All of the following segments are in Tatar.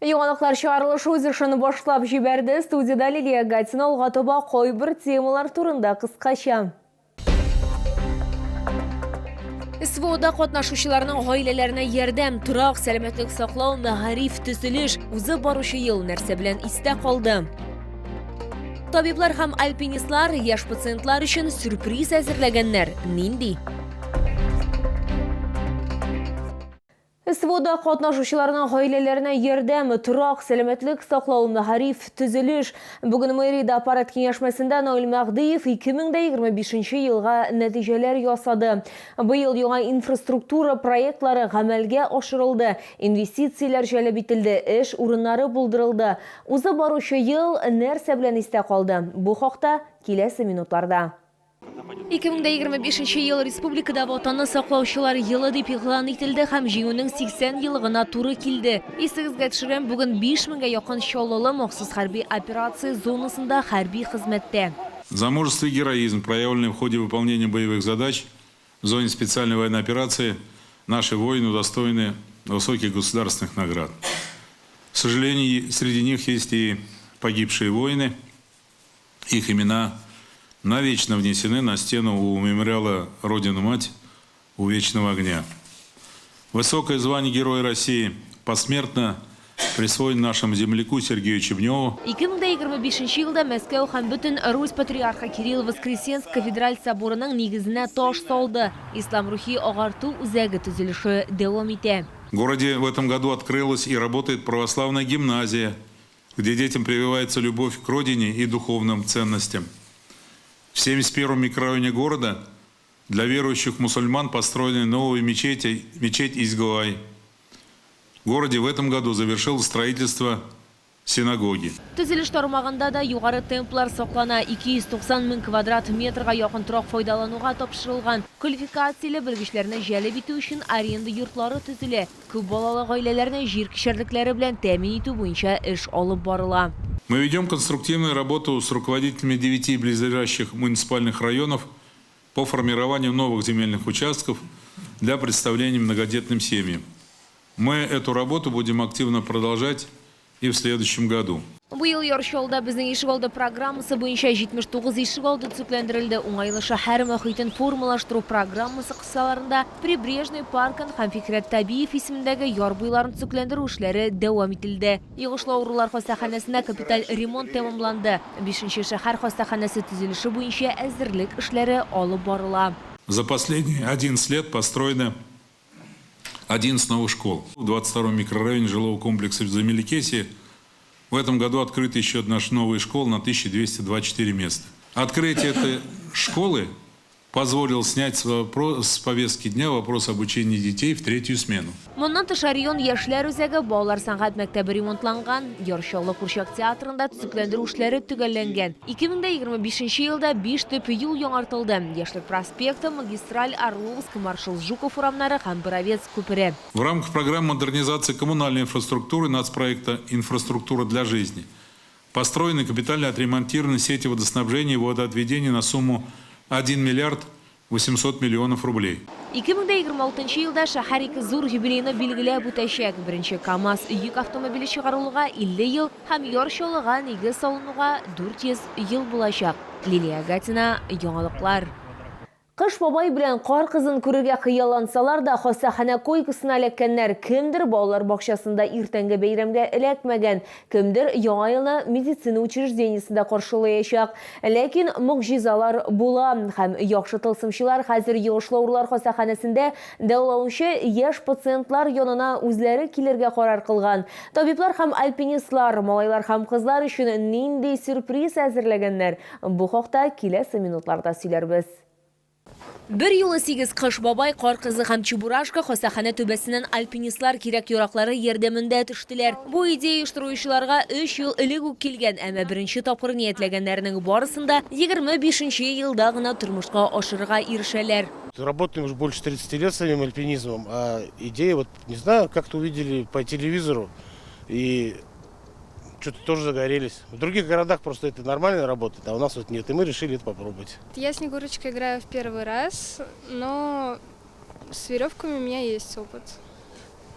Яңалыклар чыгарылышы үз эшен башлап җибәрде. Студиядә Лилия Гатина алга таба кайбер темалар турында кыскача. СВОда катнашучыларның гаиләләренә ярдәм, торак, сәламәтлек саклау, мәгариф, төзелеш, узып баручы ел нәрсә белән истә калды? Табиблар һәм альпинистлар яшь пациентлар өчен сюрприз әзерләгәннәр. Нинди? СВОда катнашучыларның гаиләләренә ярдәм, торак, сәламәтлек саклау, мәгариф, төзелеш. Бүген мэриядә аппарат киңәшмәсендә Наил Мәһдиев 2025 елга нәтиҗәләр ясады. Быел яңа инфраструктура проектлары гамәлгә ашырылды, инвестицияләр җәлеп ителде, эш урыннары булдырылды. Узып баручы ел нәрсә белән истә калды? Бу хакта киләсе минутларда. 2025 ел республикада Ватанны саклаучылар елы дип игълан ителде һәм Җиңүнең 80 еллыгына туры килде. Исегезгә төшерәм, бүген 5 меңгә якын чаллылы махсус хәрби операция зонасында хәрби хезмәттә. За мужество и героизм, проявленные в ходе выполнения боевых задач в зоне специальной военной операции, наши воины удостоены высоких государственных наград. К сожалению, среди них есть и погибшие воины. Их имена навечно внесены на стену у мемориала «Родину-мать» у Вечного огня. Высокое звание Героя России посмертно присвоено нашему земляку Сергею Чебневу. 2025 елда Мәскәү һәм бөтен Русь патриархы Кирилл Воскресенск кафедраль соборының нигезенә таш салды. Ислам рухи агарту үзәге төзелеше дәвам итә. В городе в этом году открылась и работает православная гимназия, где детям прививается любовь к родине и духовным ценностям. В 71-м микрорайоне города для верующих мусульман построены новые мечети, мечеть Изгуай. В городе в этом году завершил строительство синагоги. Төзелеш тармагында да югары темплар саклана, 290 мең квадрат метрга якын торак файдалануга тапшырылган. Квалификацияле белгечләрне җәлеп итү өчен аренда йортлары төзелә. Күп балалы гаиләләрне җир кишәрлекләре белән тәэмин итү буенча эш алып барыла. Мы ведем конструктивную работу с руководителями девяти близлежащих муниципальных районов по формированию новых земельных участков для представления многодетным семьям. Мы эту работу будем активно продолжать и в следующем году. Быел Яр Чаллыда Безнең ишегалды программасы буенча 79 ишегалды төзекләндерелде. Уңайлы шәһәр мохитен формалаштыру программасы кысаларында Прибрежный паркын һәм Фикрәт Табиев исемендәге яр буйларын төзекләндерү эшләре дәвам ителде. Йогышлы авырулар хастаханәсендә капиталь ремонт тәмамланды. Бишенче шәһәр хастаханәсе төзелеше буенча әзерлек эшләре алып барыла. За последние 11 лет построено 11 новых школ. В 22-м микрорайоне жилого комплекса в Замеликесе в этом году открыта еще одна новая школа на 1224 места. Открытие этой школы позволил снять с повестки дня вопрос обучения детей в третью смену. Моннан тыш Орион яшьләр үзәге, балалар сәнгать мәктәбе ремонтланган, Яр Чаллы курчак театрында төзекләндерү эшләре төгәлләнгән. 2025 елда биш төп юл яңартылды, Яшьлек проспекты, Магистраль, Орловск, Маршал Жуков урамнары һәм Боровец күпере. В рамках программы модернизации коммунальной инфраструктуры нацпроекта «Инфраструктура для жизни» построены капитально отремонтированы сети водоснабжения и водоотведения на сумму 1 миллиард 800 миллионов рублей. 2026 елда шәһәр ике зур юбилейны билгеләп үтәчәк. Беренче КАМАЗ йөк автомобиле чыгарылуга 50 ел һәм Яр Чаллыга нигез салынуга 400 ел булачак. Лилия Гатина, Яңалыклар. Кыш бабай белән Кар кызын күрергә хыяллансалар да, хастаханә койкасына эләккәннәр. Кемдер балалар бакчасында иртәнге бәйрәмгә эләкмәгән, кемдер Яңа елны медицина учреждениесендә каршылаячак. Ләкин могҗизалар була һәм яхшы тылсымчылар хәзер йогышлы авырулар хастаханәсендә дәваланучы яшь пациентлар янына үзләре килергә карар кылган. Табиблар һәм альпинистлар малайлар һәм кызлар өчен нинди сюрприз әзерләгәннәр? Бу хакта киләсе минутларда сөйләрбез. Берьюлы сигез Кыш бабай, Кар кызы һәм Чебурашка хастаханә түбәсеннән альпинистлар кирәк-яраклары ярдәмендә төштеләр. Бу идея оештыручыларга өч ел элек үк килгән, әмма беренче тапкыр ниятләгәннәренең барысын да 25 нче елда гына тормышка ашырырга ирешәләр. Работаем уже больше 30 лет самим альпинизмом, а идея, вот, не знаю, как-то увидели по телевизору и что-то тоже загорелись. В других городах просто это нормально работает, а у нас вот нет, и мы решили это попробовать. Я Снегурочкой играю в первый раз, но с веревками у меня есть опыт.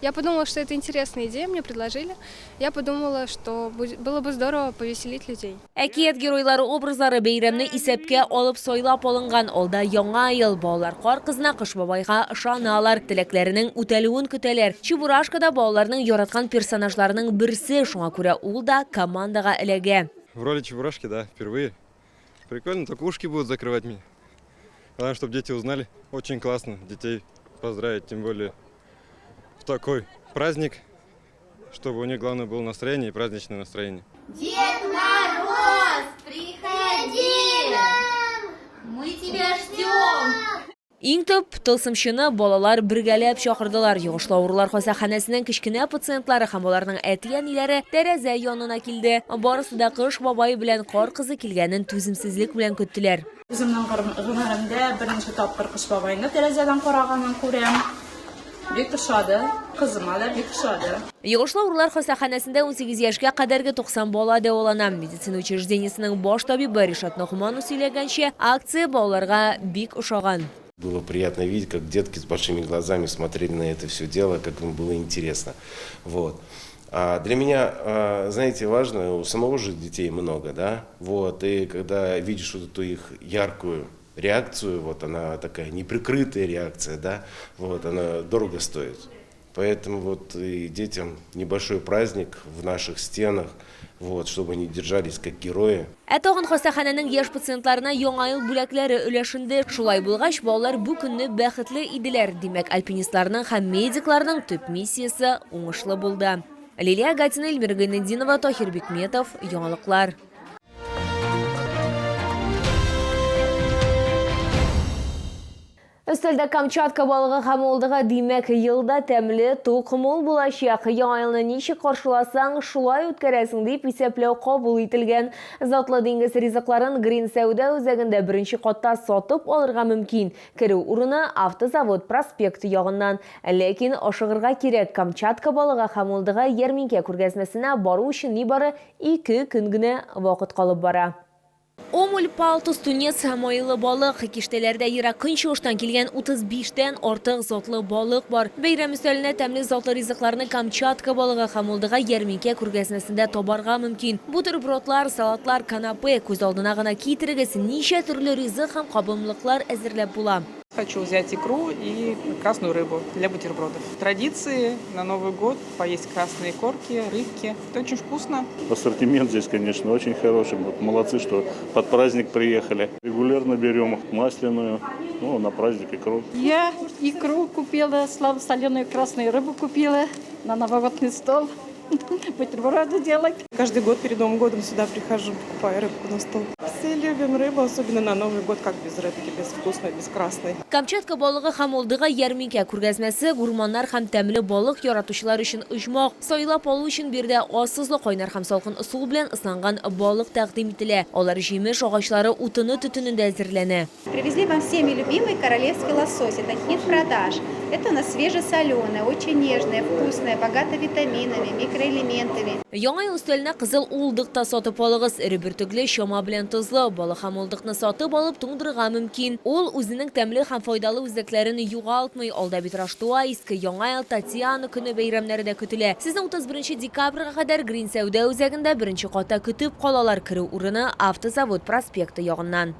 Я подумала, что это интересная идея, мне предложили. Я подумала, что было бы здорово повеселить людей. Әкият геройлары образлары бәйрәмне исәпкә алып сайлап алынган. Алда Яңа ел, балалар Кар кызына, Кыш бабайга ышаналар, теләкләренең үтәлүен көтәләр. Чебурашка да балаларның яраткан персонажларының берсе, шуңа күрә ул да командага эләгә. В роли Чебурашки, да, впервые. Прикольно, только ушки будут закрывать мне. Главное, чтобы дети узнали. Очень классно детей поздравить, тем более в такой праздник, чтобы у них, главное, было настроение и праздничное настроение. Дед Мороз, приходи! Мы тебя ждем! Иң төп тылсымчыны балалар бергәләп чакырдылар. Йогышлы авырулар хастаханәсенең кечкенә пациентлары һәм аларның әти-әниләре тәрәзә янына килде. Барысы да Кыш бабай белән Кар кызы килгәнен түземсезлек белән көттеләр. Үземнең гомеремдә беренче тапкыр Кыш бабайны тәрәзәдән караганын күрәм. Бик ошады. Кызыма да бик ошады. Йогышлы авырулар хастаханәсендә 18 яшькә кадәрге 90 бала дәвалана. Медицина учреждениесенең баш табибы Ришат Ногманов сөйләгәнчә, акция балаларга бик ошаган. Было приятно видеть, как детки с большими глазами смотрели на это все дело, как им было интересно. Вот. А для меня, знаете, важно, у самого же детей много, да, вот, и когда видишь вот эту их яркую реакцию, вот она такая неприкрытая реакция, да, вот, она дорого стоит. Поэтому вот и детям небольшой праздник в наших стенах, вот, чтобы они держались как герои. Ә тагын хастаханәнең яшь пациентларына Яңа ел бүләкләре өләшенде. Шулай булгач, балалар бу көнне бәхетле иделәр. Димәк, альпинистларның һәм медикларның төп миссиясе уңышлы булды. Лилия Гатина, Эльмира Гайнетдинова, Таһир Бикметов, Яңалыклар. Өстәлдә Камчатка балыгы һәм уылдыгы, димәк, елда тәмле, тук, мул булачак. Яңа елны ничек каршыласаң, шулай үткәрәсең дип исәпләү кабул ителгән. Затлы диңгез ризыкларын Грин сәүдә үзәгендә беренче катта сатып алырга мөмкин. Керү урыны Автозавод проспекты ягыннан. Ләкин ашыгырга кирәк, Камчатка балыгы һәм уылдыгы ярминкә күргәзмәсенә бару өчен нибары 2 көн генә вакыт калып бара. Омуль, палтус, тунец һәм майлы балык. Киштәләрдә Ерак Көнчыгыштан килгән 35тән артык затлы балык бар. Бәйрәм өстәленә тәмле затлы ризыкларны Камчатка балыгы һәм уылдыгы ярминкә күргәзмәсендә табарга мөмкин. Бутербродлар, салатлар, канапе, күз алдына гына китерегез, ничә төрле ризык һәм кабымлыклар әзерләп була. Хочу взять икру и красную рыбу для бутербродов. Традиции на Новый год поесть красные корки, рыбки. Это очень вкусно. Ассортимент здесь, конечно, очень хороший. Вот молодцы, что под праздник приехали. Регулярно берем масляную, на праздник икру. Я икру купила, слабосоленую красную рыбу купила на новогодний стол. Бутерброды делать. Каждый год перед Новым годом сюда прихожу, покупаю рыбку на стол. Все любим рыбу, особенно на Новый год, как без рыбки, без вкусной, без красной. Камчатка балыгы һәм уылдыгы ярминкә күргәзмәсе гурманнар һәм тәмле балык яратучылар өчен оҗмах. Сайлап алу өчен биредә аз тозлы, кайнар һәм салкын ысул белән ысланган балык тәкъдим ителә. Алар җимеш агачлары утыны төтенендә әзерләнә. Привезли вам всеми любимый королевский лосось. Это хит продаж. Это у нас свежесоленое, очень нежное, вкусное, богато витаминами, микроэлементами. Яңа ел өстәленә кызыл уылдык та сатып алыгыз. Эре бөртекле, чама белән тозлы балык һәм уылдыкны сатып алып туңдырырга мөмкин. Ул үзенең тәмле һәм файдалы үзлекләрен югалтмый. Алда бит Раштуа, Иске Яңа ел, Татьяна көне бәйрәмнәре дә көтелә. Сезне 31 декабрьгә кадәр Грин сәүдә үзәгендә беренче катта көтеп калалар. Керү урыны Автозавод проспекты ягыннан.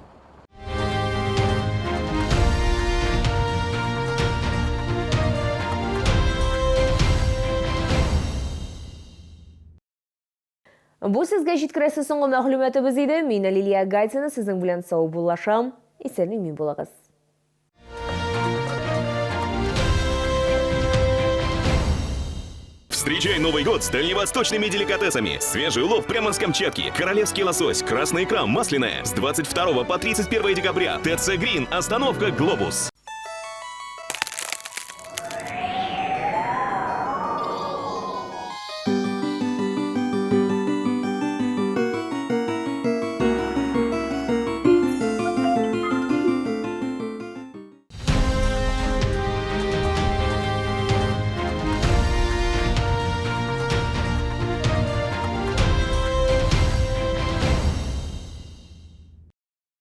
Бу сезгә җиткерәсе соңгы мәгълүматыбыз иде. Мин Лилия Гатина сезнең белән саубуллашам. Исән-имин булыгыз. Встречай Новый год с дальневосточными деликатесами. Свежий улов прямо с Камчатки. Королевский лосось, красная икра, масляная. С 22 по 31 декабря. ТЦ Грин. Остановка Глобус.